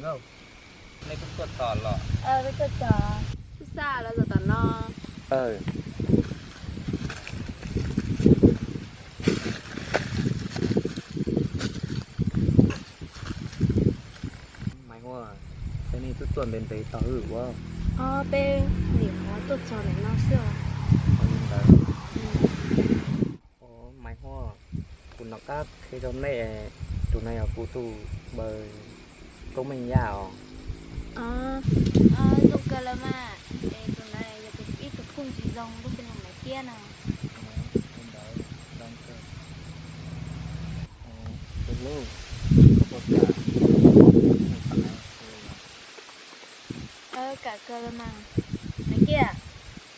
Nej twb tuaj txog los? Twb xa los txog tom no. Maiv Huab, peb nej twb tuaj ntev ntev tau ua. Peb nim qhuav tuaj txog ntawm no xwb os. Ua li ntawd. Maiv Huab, kuv nov qab qhia rau nej, tus no yog kuv tus npawg Koob Meej Yaj os. Zoo kawg los mas, es tus no yog kuv ib tug phooj ywg zoo lub npe hu Maiv Kiab no. Tus hlub, koj puas kam? Kam kawg los mas. Maiv Kiab,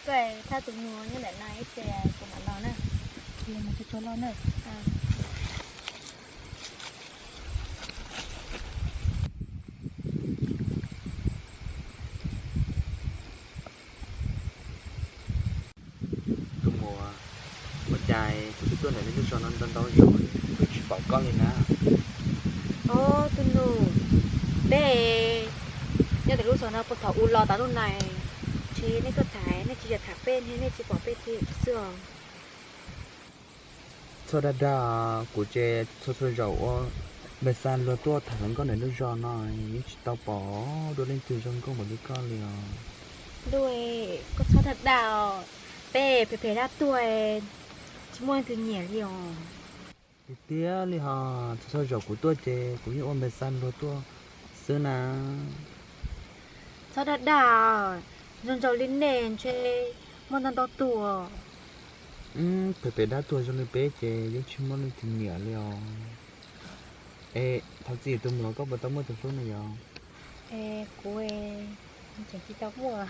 koj thab tus nus nyob ntawm no ib pliag kuv mam los na. Ces mus tsuag tsuag los na. Tus muam, ua cas kuv twb tuaj ntawm nej lub zos no ntau ntau zaus, kuv tsis pom koj li na. Os, tus nus, peb nyob ntawm lub zos no puag thaum u los tas lub na, ntshe nej tuaj tham, nej tsis yog tham peb, nej tsis pom peb thiab xwb os. Txhob dag dag, kuv ces txhua txhua zaus ua npawg Xab luag tuaj tham hluas nkauj ntawm lub zos no, yeej tsis tau pom dua leej twg zoo nkauj npaum li koj li os. Lub, koj txhob dag dag os, peb phem phem dab tuag, tsis muaj leej twg nyiam li os. Tiag tiag li hos, txhua txhua zaus kuv tuaj ces kuv yeej ua npawg Xab luag tuaj xwb na. Txhob dag dag, zoo nraug li nej ntshe muaj ntau ntau tus. Phem phem dab tuag zoo li peb ces yeej tsis muaj leej twg nyiam li os. Es thaum txij tus muam koj puas tau muaj tus hlub no yog? Es kuv tseem tsis tau muaj.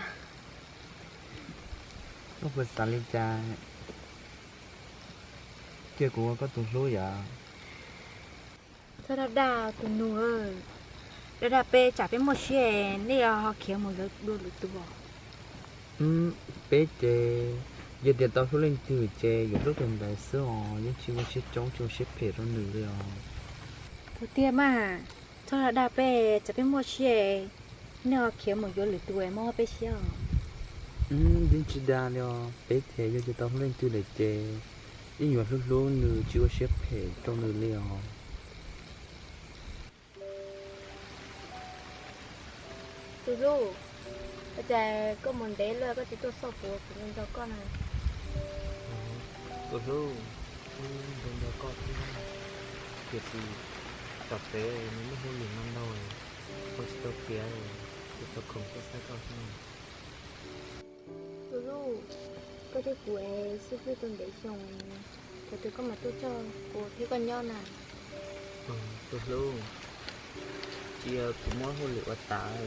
Koj puas xav li cas cia kuv ua koj tus hlub yom? Txhob dag dag tus nus, dag dag peb tsam peb muaj siab nej ho khiav mus yuav dua lwm tus. Peb ces yog tias tau hlub leej twg ces yuav hlub tus ntawd xwb os, yeej tsis ua siab coob tsis ua siab phem rau nws li os. Tus tiag mas, txhob dag dag peb, tsam peb muaj siab, nej ho khiav mus yuav lwm tus es mob peb siab os. Yeej tsis dag li os, peb ces yog tias tau hlub leej twg lawm ces yeej yuav hlub hlub nws tsis ua siab phem rau nws li os. Tus hlub, ua cas koj mus ntev lawm koj tsis tuaj xauj kuv, kuv nco nco koj na. Tus hlub, kuv nco nco koj thiab, tiam sis tom tsev nws muaj hauj lwm ntau ntau, ua tsis tau tiav, kuv tau khoom tuaj saib koj xwb. Tus hlub, koj thiab kuv es sib hlub tau ntev xyoo, thaum twg koj mam tuaj coj kuv thiab koj nyob na? Tus hlub, cia kuv muab hauj lwm ua tas,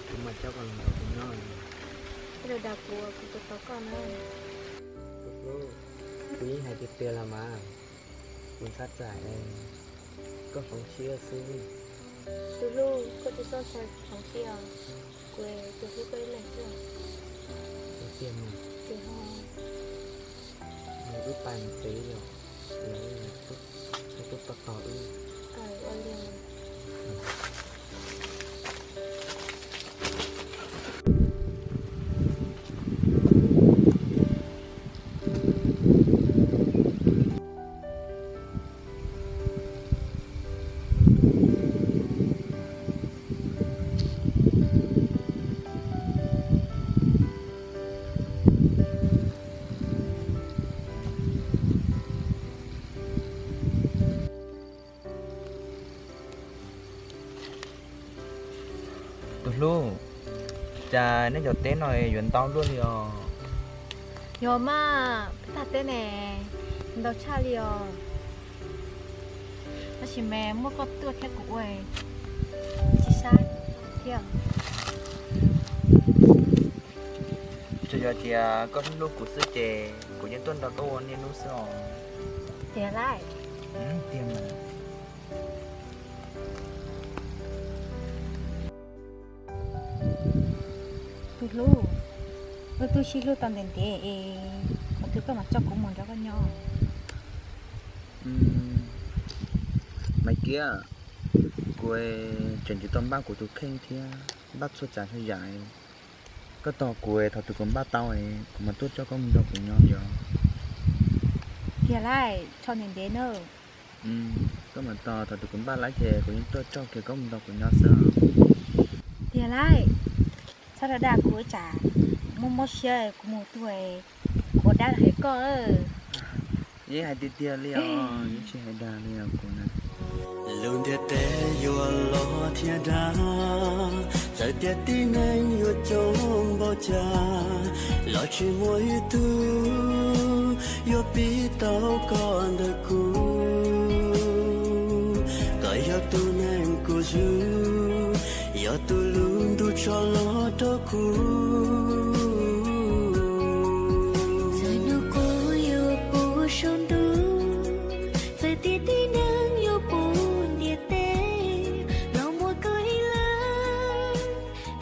kuv mam coj koj los nrog kuv nyob. Koj dag dag kuv, kuv tos tos koj na. Tus hlub, kuv yeej hais tiag tiag los mas, kuv ntxhab txam es koj hloov siab xwb. Tus hlub, koj tsis txhob ntshai hloov siab os, kuv tus hlub koj ib leeg xwb. Tiag mas, tiag ho, nws wb pais mus tsev yom, lawv tuaj tos tos wb. Tus hlub, cas nej cov teb no yuav ntau luaj li os? Yog mas, peb tag teb ne, ntau tshaj li os. Tab sis mas muaj koj tuaj thiab kuv ua tsis sab thiab. Tsuas yog tias koj hlub hlub kuv xwb ces kuv yeej tuaj nrog koj ua niaj hnub xwb os. Tiag lauj. Tiag mas. Tus hlub, wb twb sib hlub tau ntev ntev es thaum twg koj mam coj kuv mus nrog koj nyob? Maiv Kiab, kuv Kuv tseem tsis tau npaj kuv tus kheej thiab npaj txhua tsav txhua yam. Koj tos kuv, thaum twg kuv npaj tau, kuv mam tuaj coj koj mus nrog kuv nyob yom. Tiag lauj, tso ntev ntev na. Koj mam tos, thaum twg kuv npaj lawm ces kuv yeej tuaj coj kiag koj mus nrog kuv nyob xwb. Tiag lauj, txhob dag dag kuv, tsam muaj mob siab kuv mus tuag, kuv ua dab hais koj. Yeej hais tiag tiag li os, yeej tsis hais dag li os kuv na. Lub ntiaj teb yuav loj thiab dav, txawm tias tib neeg yuav coob npaum cas los tsis muaj ib tug yuav pib tau koj ntawm kuv. Koj yog tus neeg kuv zwm, yog tus lub ntuj tso los rau kuv. Txawm hnub qub yuav puv saum ntuj, txawm tias tib neeg yuav puv ntiaj teb, los muaj koj ib leeg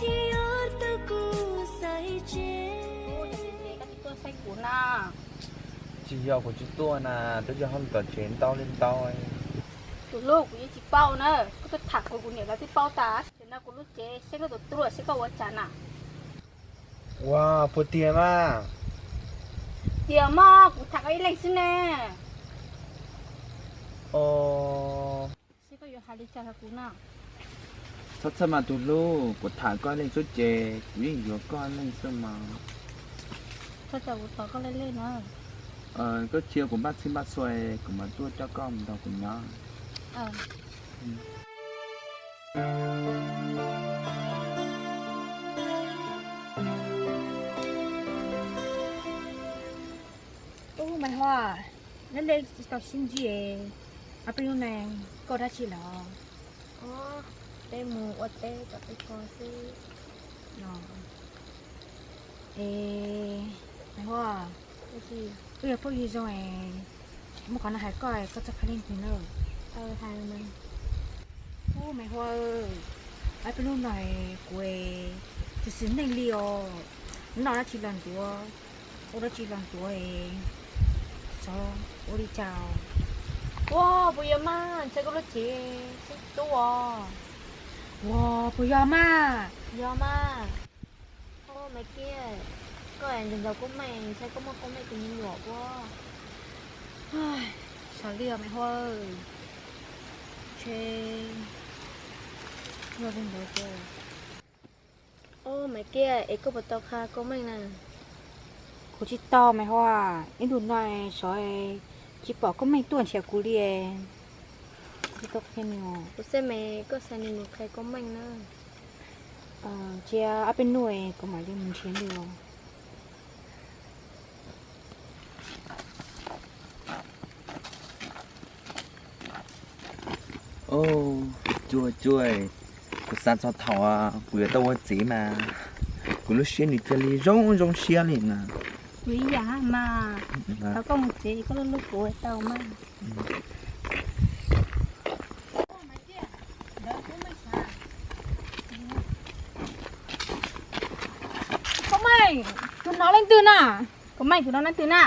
thiaj yuav tau kuv xaiv tseg. Tsis yog kuv tsis tuaj na, twb yog hauj lwm tom tsev ntau li ntau. Tus hlub, kuv yeej tsis paub na, koj tuaj tham kuv, kuv niam lawv twb paub tas. Tam no kuv lub cev seb koj tus tub los seb koj ua cas na. Ua puas tiag mas? Tiag mas, kuv tham koj ib leeg xwb ne. Seb koj yuav hais li cas rau kuv na. Txhob txhawj mas tus hlub, kuv tham koj ib leeg xwb ces kuv yeej yuav koj ib leeg xwb mas. Txhob caum kuv tos koj lej lej na. Koj cia kuv npaj txhij npaj txhua, kuv mam tuaj coj koj mus nrog kuv nyob. Ub, Maiv Huab, neb tsis tau sib ntsib, ob peb hnub no koj ua dab tsi lawm? Peb mus ua teb tom tej ko xwb. Es, Maiv Huab, wb yog phooj ywg zoo es, muaj qhov no hais koj, koj txhob khav leej twg na. Ub, Maiv Huab, ob peb hnub no kuv tsis xis neej li os, noj dab tsi los ntxuav, ua dab tsi los ntxuav, xyov ua li cas. Ua, puas yog mas, ntshai koj lub cev sib tub os. Ua, puas yog mas? Yog mas. Ub, Maiv Kiab, koj nco nco Koob Meej, ntshai koj muaj Koob Meej tus me nyuam puas? Xyov li os Maiv Huab, ntshe yog li ntawd. Ub, Maiv Kiab, es koj puas tau qhia Koob Meej na? Kuv tsis tau Maiv Huab, ib ntus no xyov tsis pom Koob Meej tuaj nrhiav kuv li. Kuv tsis tau qhia nws. Kuv xav mas koj xa nws mus qhia Koob Meej na. Cia ob peb hnub kuv mam li mus nrhiav nws. Cuag cuag, kuv xav txog thaum kuv yuav tau ua txiv mas kuv lub siab nws cia li zoo zoo siab li na. Kuv ib yam mas, thaum koj mus tsev koj hlub hlub kuv tau mas. Koob Meej, tus no leej twg na? Koob Meej, tus no leej twg na?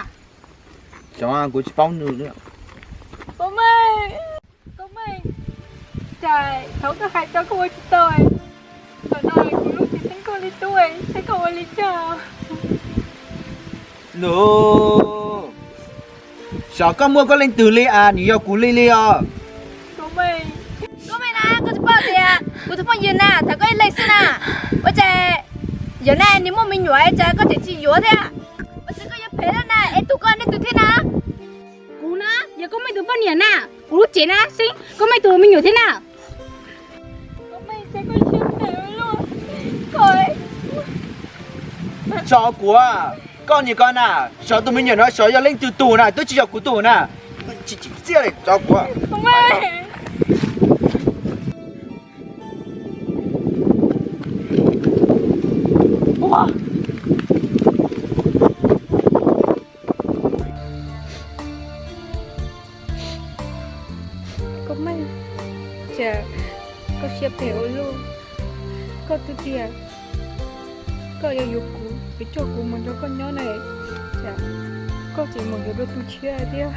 Xyov, kuv tsis paub nws li. Koob Meej, Koob Meej, cas thaum koj hais tau koj ua tsis tau, thaum no kuv lub tsis xeeb koj li tub, saib koj ua li cas. Nws, xyov koj muaj koj leej twg li as, nws yog kuv li li os. Koob Meej na, koj tsis paub tias kuv tus phooj ywg na tham koj ib leeg xwb na, ua cas yog na nws muaj me nyuam es cas koj tseem tsis yuav thiab? Ua cas koj yuav phem lawm na, es tus ko leej twg thiab na? Kuv na, yog Koob Meej tus poj niam na, kuv lub cev na, xeeb Koob Meej tus me nyuam thiab na. Tso kuv, koj niam ko na, xyov tus me nyuam no xyov yog leej twg tus na, twb tsis yog kuv tus na. Tsis txiaj li, tso kuv. Koob Meej, cas koj siab phem ua luaj? Koj twb tias koj yuav yuav kuv, yuav coj kuv mus nrog koj nyob ne, cas koj tseem mus yuav dua tus tshiab thiab?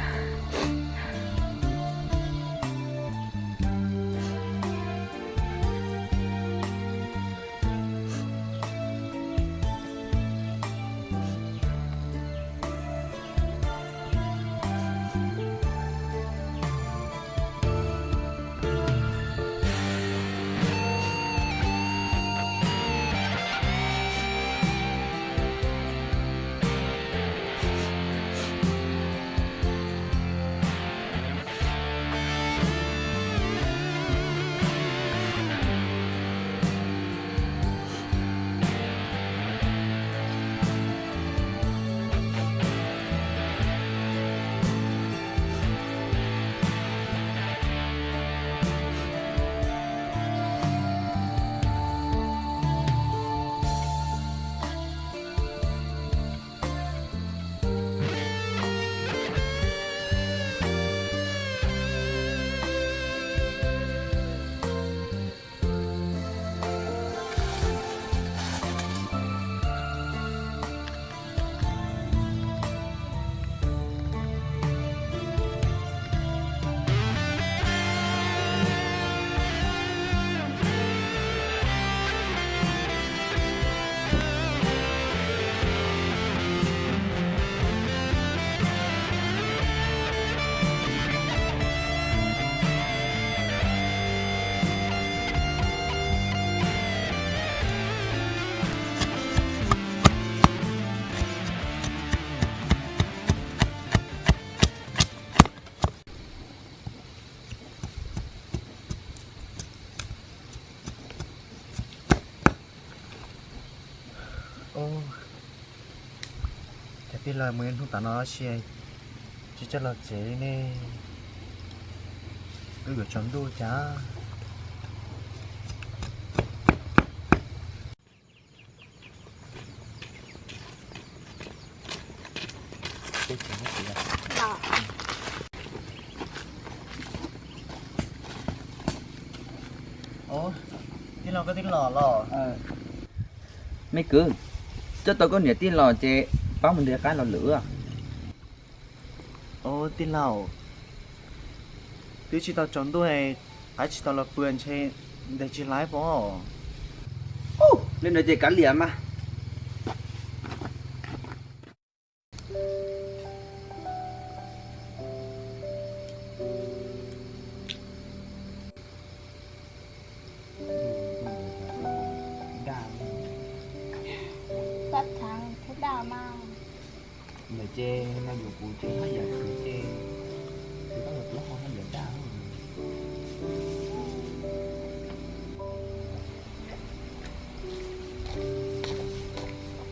Los mus hnub tom no si, tsis coj los tsev ne, twb yuav tsaus ntuj cas. Tij laug, koj twb los los? Me kwv, coj tau koj niam tij los ces pab mus ntes qaib los lwm. Tij laug, twb tsis tau tsaus ntuj, qaib tsis tau los pw ntshe ntes tsis laib pob. Li ntawd ces kav liam mas. Ntawm ces no yuav kuv ces haj yam khwv ces kuv tau los tuaj ho haj yam daj.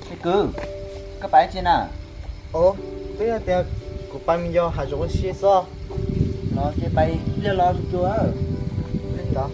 Me kwv, koj pais tsi na? Twb yog tias kuv pais mus yos hav zoov ua si xwb. Los ces pais ib pliag los tsuag tsuag. Li ntawd.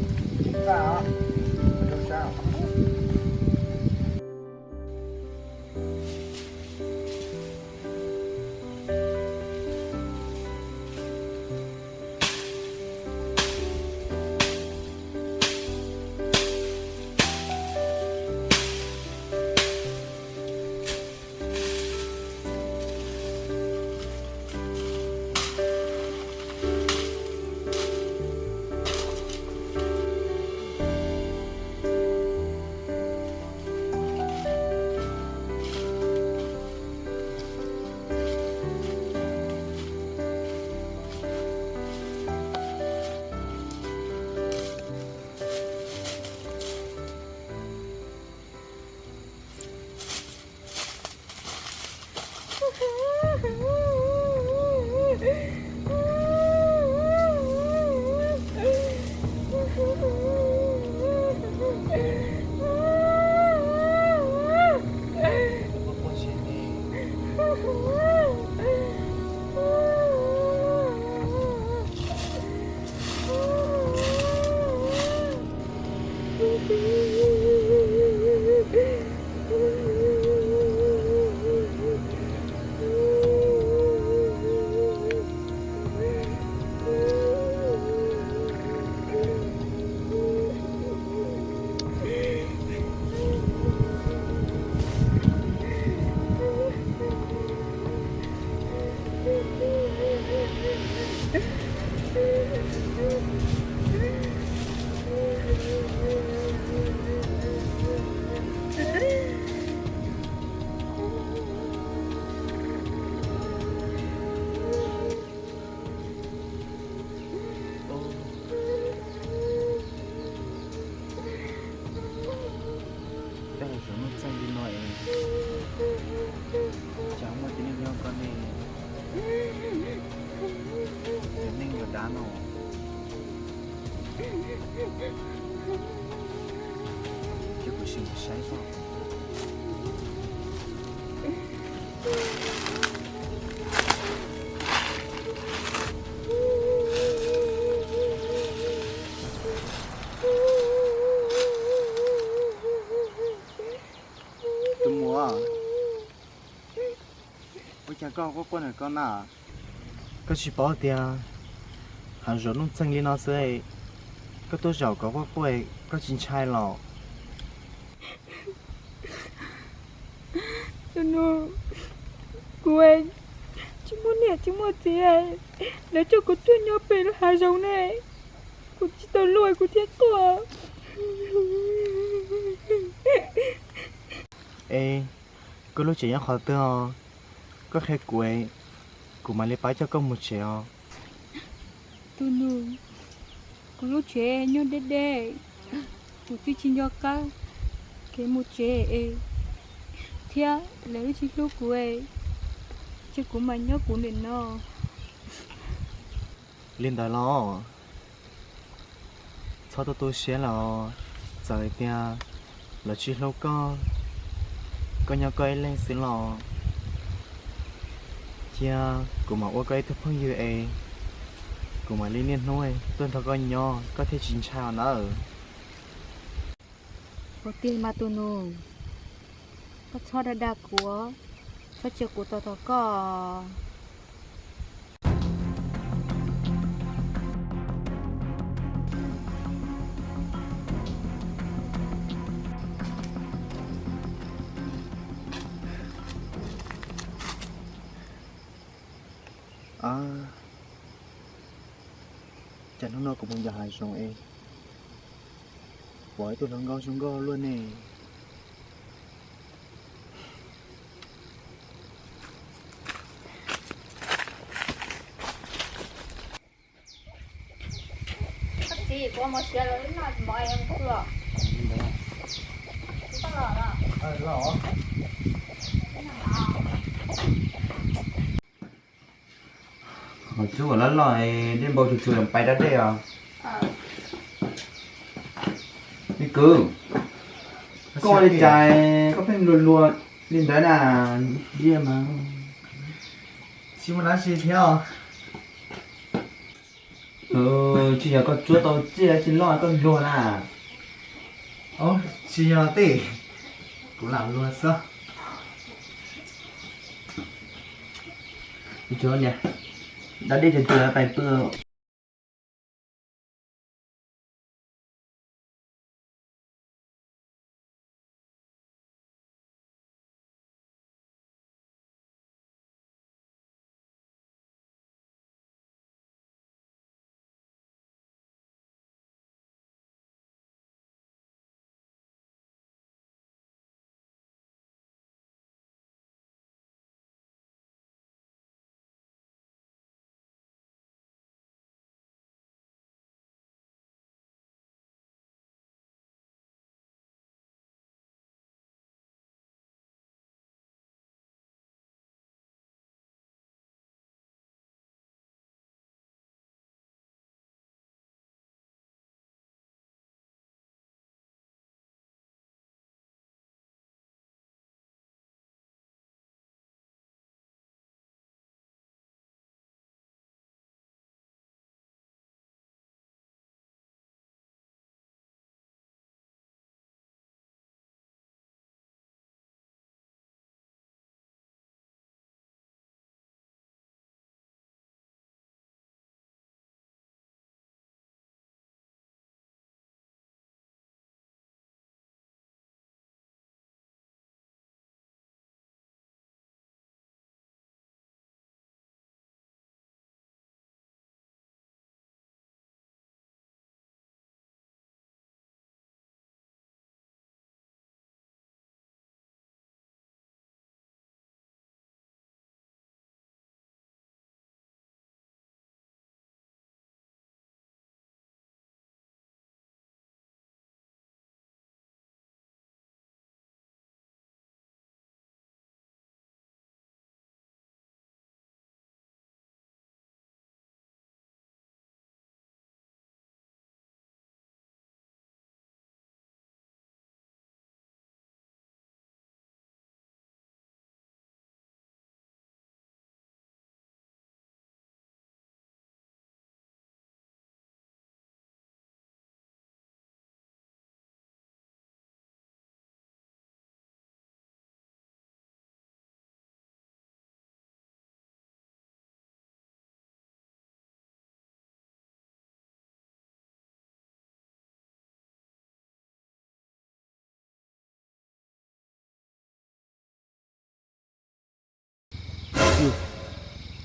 Tej zaum nuj txeeg li no es, cas muaj tib neeg nyob koj ne? Cov neeg yuav dav no, ces kuv sim saib xwb. Tus muam, ua cas koj quaj quaj ntawm ko na? Koj tsis paub tias hav zoov nuj txeeg li no xwb, koj tuaj zaum kov quaj quaj koj tsis ntshai los? Tus nus, kuv tsis muaj niam tsis muaj txiv, lawv coj kuv tuaj nyob pem lub hav zoov ne, kuv tsis tau luaj kuv thiaj quaj. Es koj lub tsev nyob qhov twg os? Koj qhia kuv, kuv mam li pab coj koj mus tsev os. Tus nus, kuv lub tsev nyob deb deb, kuv twb tsis nco qab kev mus tsev es, thiab lawv twb tsis hlub kuv, ces kuv mam nyob kuv ntawm no. Li ntawd los txhob tu tu siab los, txawm tias lawv tsis hlub koj, koj nyob koj ib leeg xwb los Cia kuv mam ua koj ib tug phooj ywg es kuv mam li niaj hnub tuaj nrog koj nyob koj thiaj tsis ntshai os nawb. Ua tiag mas tus nus, koj txhob dag dag kuv, txhob cia kuv tos tos koj. Cas hnub no kuv mus yos hav zoov es pom ib tug hluas nkauj zoo nkauj luaj ne. Qhov tsuas loj loj, dej npau tsuag tsuag, pais da dej os. Me kwv, koj ua li cas koj pheej luag luag li ntawd na? Ntsia mas tsis muaj dab tsi thiab. Tsis yog koj tsuab tau tsiaj tsis loj koj luag na. Tsis yog tej, kuv lam luag xwb. Da dej tsuag tsuag pais pw.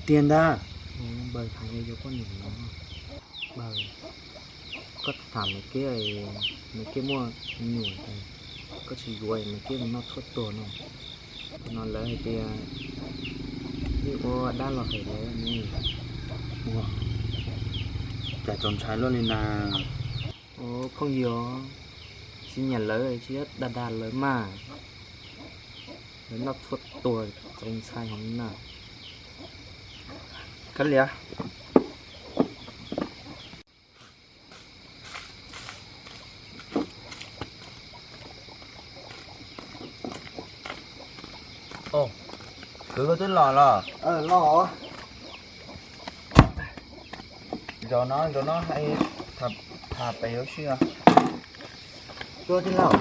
Tiag ntag. Npawg, hais li yuav poj niam no, npawg, koj tham Maiv Kiab, Maiv Kiab muaj me nyuam, koj tsis yuav Maiv Kiab mus noj tshuaj tuag no. Thaum no lawv hais tias yeej ua dab los hais lawv ne. Ua cas txaus ntshai luaj li na. Ua phooj ywg, tsis nyiam lawv tsis dag dag lawv mas, lawv noj tshuaj tuag txaus ntshai heev na. Kav liam. Au, Kwv, koj twb los los? Los. Zaum no, zaum no, tham pem ua si. Tij laug,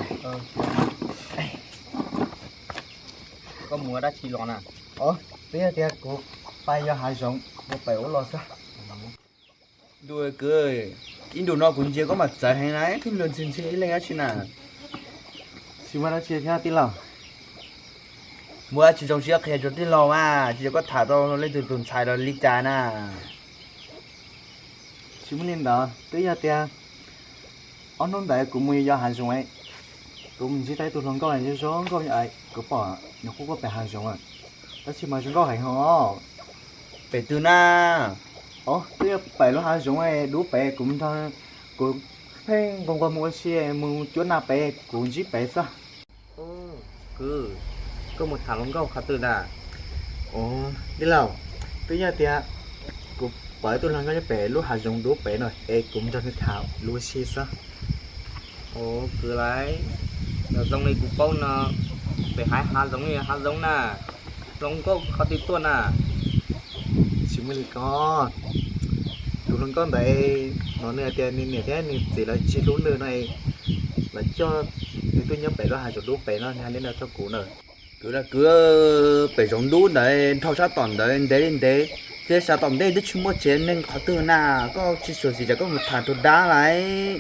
koj mus ua dab tsi los na? Twb yog tias kuv pais yos hav zoov mus pem ua los xwb. Ntuj, kwv, ib ntus no kuv ntsia koj mas txawv heev na, thiab luag ntxhi ntxhi ib leeg dab tsi na? Tsis muaj dab tsi thiab tij laug. Muaj dab tsi zoo siab qhia rau tij laug mas, tsis yog koj tham tau leej twg tus ntxhais los li cas na? Tsis muaj li ntawd, twb yog tias ob hnub ntawd kuv mus yos hav zoov, kuv mus ntsib tau ib tug hluas nkauj zoo zoo nkauj, kuv pom nws qub qub pem hav zoov, tab sis mas zoo nkauj heev hos. Pem twg na? Twb yog pem lub hav zoov dub pem, kuv nrog, kuv pheej nquag nquag mus ua si, mus cuab nas pem, kuv ntsib pem xwb. Kwv, koj mus tham hluas nkauj qhov twg na? Tij laug, twb yog tias kuv pom ib tug hluas nkauj nyob pem lub hav zoov dub pem no es kuv nrog nws tham ua si xwb. Kwv lauj, zoo li kuv paub no, pem hav, hav zoov li hav zoov na, hluas nkauj qhov twg tuaj na? Tsis muaj li ko, tus hluas nkauj ntawd no nws hais tias nws niam thiab nws txiv lawv tsis hlub nws no, lawv coj nws tuaj nyob pem lub hav zoov dub pem no, nws hais li no rau kuv na. Kwv, kwv, pem zoov dub ntawd dhau sab tom ntawd ntev li ntev, thiab sab tom ntej twb tsis muaj tsev neeg qhov twg na, koj tsis xyuam xim ces koj mus tham rau dab lawm.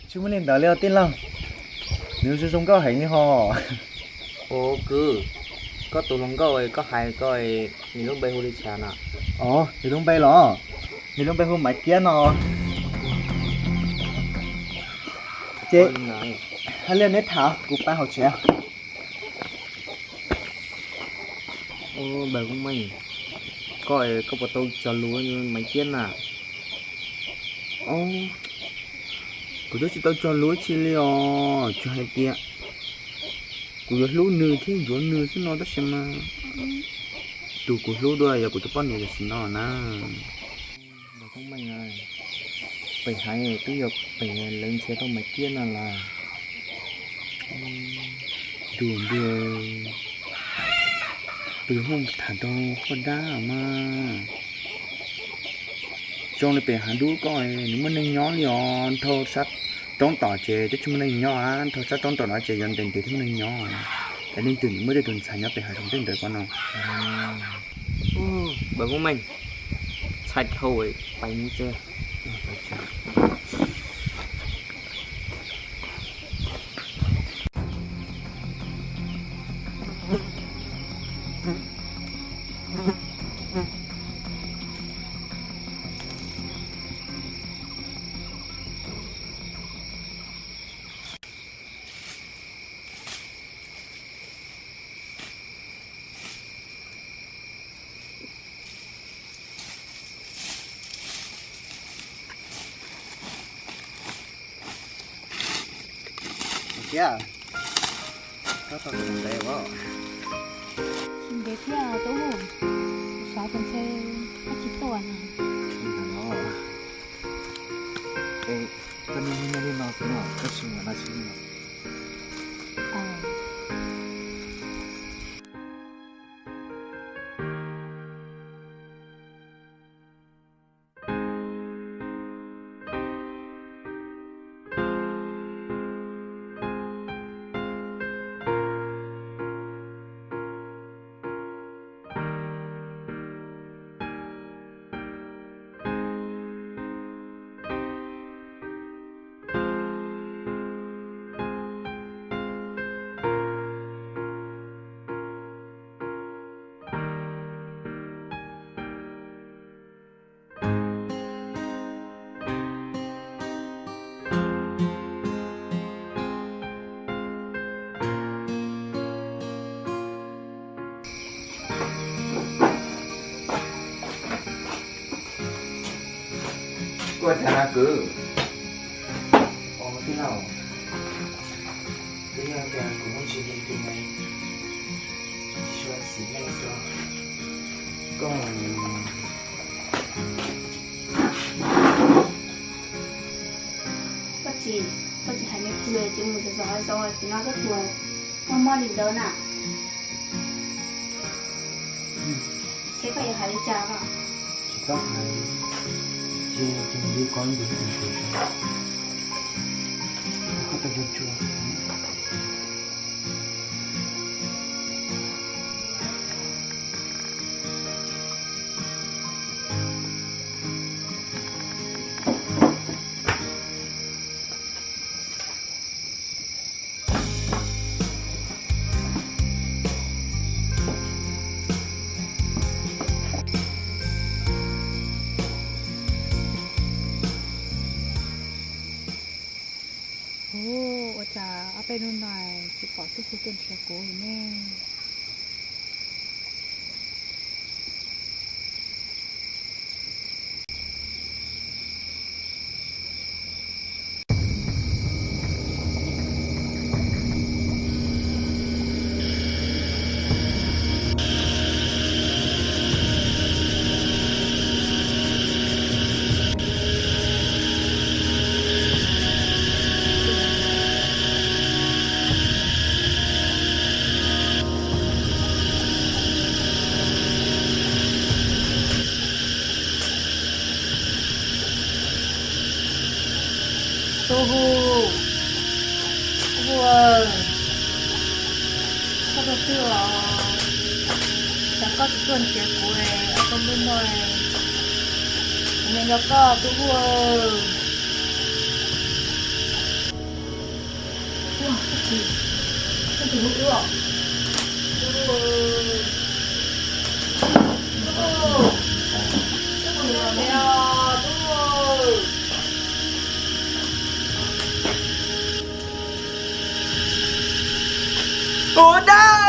Tsis muaj li ntawd li os tij laug, nws zoo zoo nkauj heev li hos. Kwv, koj tus hluas nkauj koj hais ko, nws lub npe hu li cas na? Nws lub npe los? Nws lub npe hu Maiv Kiab no. Ces hais li neb tham, kuv pab hauv tsev. Npawg Koob Meej, koj, koj puas tau cog lus Maiv Kiab na? Kuv twb tsis tau cog lus tsi li os, tsuas hais tias kuv yuav hlub nws thiab yuav nws xwb no tab sis mas tus kuv hlub dua yog kuv tus poj niam tam sim no na. Npawg Koob Meej, pem hav twb yog pem lawv ntxias tau Maiv Kiab no los? Ntuj ntuj, pw hu tham rau poj dab mas. Zoo li pem hav dub ko nws muaj neeg nyob li os, dhau sab roob tom ces twb tsis muaj neeg nyob, dhau sab roob tom no ces yuav ntev ntev thiaj muaj neeg nyob. Es leej twg nws muaj tej tus ntxhais nyob pem hav zoov tej ntawd ko no? Npawg Koob Meej, txhais dhau pais mus tsev. Kiab, koj tau tus ntev ua? Tsis ntev thiab tub, kuv xav tias ntshe koj tsis tuaj na. Koj niaj hnub nyob li no xwb no, koj tsis mus dab tsi li no? Kuj tas na kwv. Os tij laug, twb yog tias kuv muaj tsis ntev tus me, tsis tshua xis neej xwb. Koj, koj tsis, koj tsis hais me kwv ces mus zov zov hav zoov tim no koj tuaj mob mob li ntawd na. Koj yuav hais li cas no? Tsis tau hais, ces cia li koj ntawd, koj tau cua cua. Ua cas ob peb hnub no tsis pom Tub Hu tuaj nrhiav kuv li ne? Tub Hu, Tub Hu, koj tuaj twg os? Cas koj tsis tuaj nrhiav kuv, koj hnub no, kuv nco nco koj Tub Hu. Kuv dag,